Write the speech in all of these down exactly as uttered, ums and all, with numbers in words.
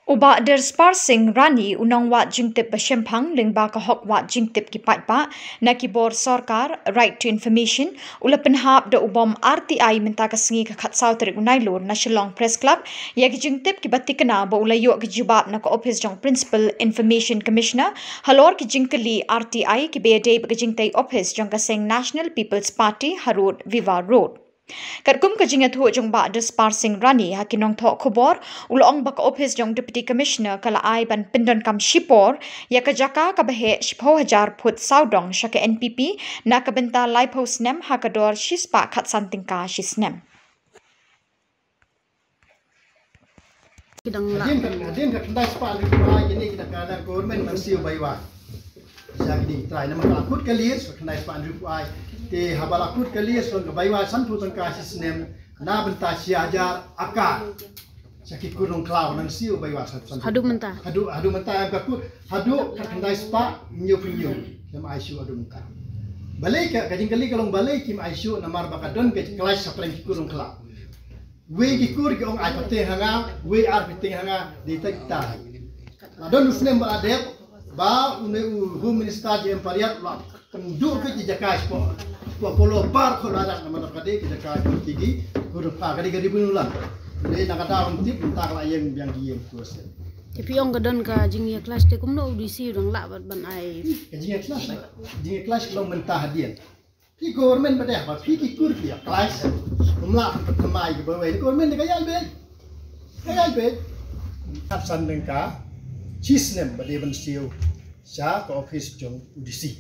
U Bah Derspar Singh Rani, u nongwad jingtip ba shemphang lyngba ka hok wad jingtip ki paidbah na ki bor sorkar, Right to Information, u la pynhap da u bom R T I mynta ka sngi ka khatsaw tarik u Nailur na Shillong Press Club ïa ki jingtip kiba tikna ba u la ïoh ki jubab na ka ophis jong Principal Information Commissioner halor ki jingkylli R T I kiba ïadei bad ka jingtei ophis jong ka seng National People's Party ha Road Viva Road. Katkum ka jingïathuh jong Bah Derspar Singh Rani ha ki nongthoh khubor, u la ong ba ka ophis jong Deputy Commissioner ka la ai ban pyndonkam shipor ïa ka jaka kaba heh shiphew hajar phut sawdong sha ka N P P na ka bynta laiphew snem ha ka dor shispah khatsan tyngka shisnem. Ki dang lah. Hadien ka, hadien ka khyndai spah hynriewphew ar kine ki dang ka dang government ban siew bai wai. Sha kine ki trai namar ka la kut ka lease ka khyndai spah hynriewphew ar. Te haba la kut ka lease ka bai wai sanphew tyngka shi snem na bynta shi hajar akar. Sha ki kur nongkhlaw nang siew bai wai sanphew. Haduh mynta. Haduh haduh mynta em ka kut haduh ka khyndai spah hynñiewphew hynñiew. Kim ai shuh haduh mynta. Balei ka ka jingkylli ka long balei kim ai shuh namar ba ka don ka clash hapdeng ki kur nongkhlaw. Wei ki kur ki ong ai pateng ha nga, wei ar pateng ha nga, dei ta kita. La don u snem ba la dep ba une u Home Minister J M Parriar la pynduh ki jaka spo. Spo polo bar ko la dak namar ka dei ki jaka ki ki kur pa ka dei ka dei bunulan. Dei na ka daw tip mynta ka la ïeng biang ki ïeng ko sen. Ki phi ong ka don ka jingïa clash te kumno u D C u dang lah ban ai. Ka jingïa clash, jingïa clash ka long mynta hadien. Phi government ba dei ba phi ki kur phi ïa clash. Ym lah phi thymmai ki bawei government ka ïai beit. Ka ïai beit. Khatsan tyngka shi snem ba dei ban siew sha ka ophis jong u D C.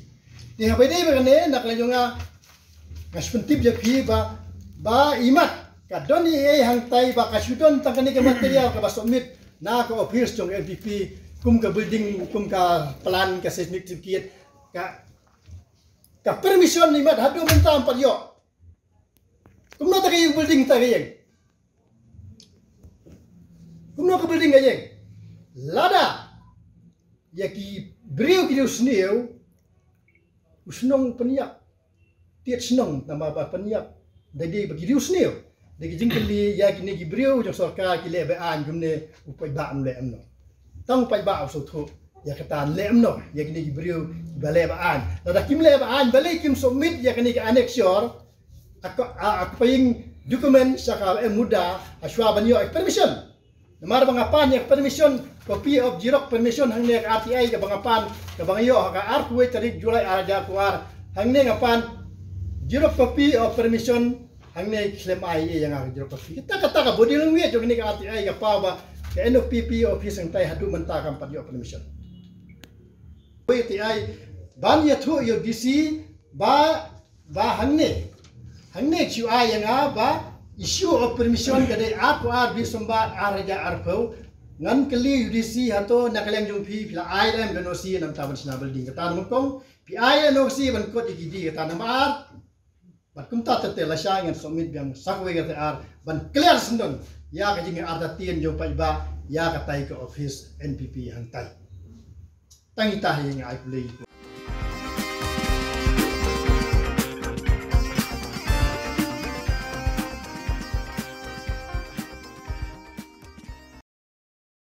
Te haba dei ba kane na ka la jong nga nga shu pyntip ïa phi ba ba imat ka don ei ei hangtai ba ka shu don tang kane ka material kaba submit na ka ophis jong N P P kum ka building kum ka plan ka seismic certificate ka Ka permission imat haduh mynta ym pat ïoh. Kumno ta ka ïeng building ta ka ïeng. Kumno ka building ka ïeng. Lada ïa ki briew ki riewsniew u shnong pynïap. Tied shnong namar ba pynïap. Da dei ba ki riewsniew. Da ki jingkylli ïa kine ki briew jong sorkar ki leh ba aiñ kumne u paidbah u leh kumno. Tang u paidbah u sngewthuh ïa kata leh kumno ïa kine ki briew kiba leh ba aiñ. Lada kim leh ba aiñ balei kim submit ïa kine ki annexure. Ako a ko paying document sha ka M Huda hashwa ban ïoh permission. Namar ba nga pan ïa permission copy of xerox permission hangne ka R T I kaba nga pan kaba nga ïoh ha ka arphew wei tarik July ar hajar arphew ar hangne nga pan xerox copy of permission. Hangne khlem ai ïa nga ka xerox copy. Kata kata ka body language jong kane ka R T I ka paw ba ka N O P P office hangtai haduh mynta kam pat ïoh permission. Wei R T I ban ïathuh ïa u D C ba ba hangne hangne shu ai ïa nga ba issue of permission ka dei arphew ar December ar hajar arphew. Ngan kylli u D C hato na ka liang jong phi phi la ai lem ka N O C namar ban shna building kata na Mekong phi ai N O C ban kot ïa ki di kata namar Bad kumta te te lashai ngan submit biang sa kawei ka T R ban clear syndon ïa ka jingïa artatien jong paidbah ïa katai ka office N P P hangtai. Tang ita hi nga ai pule.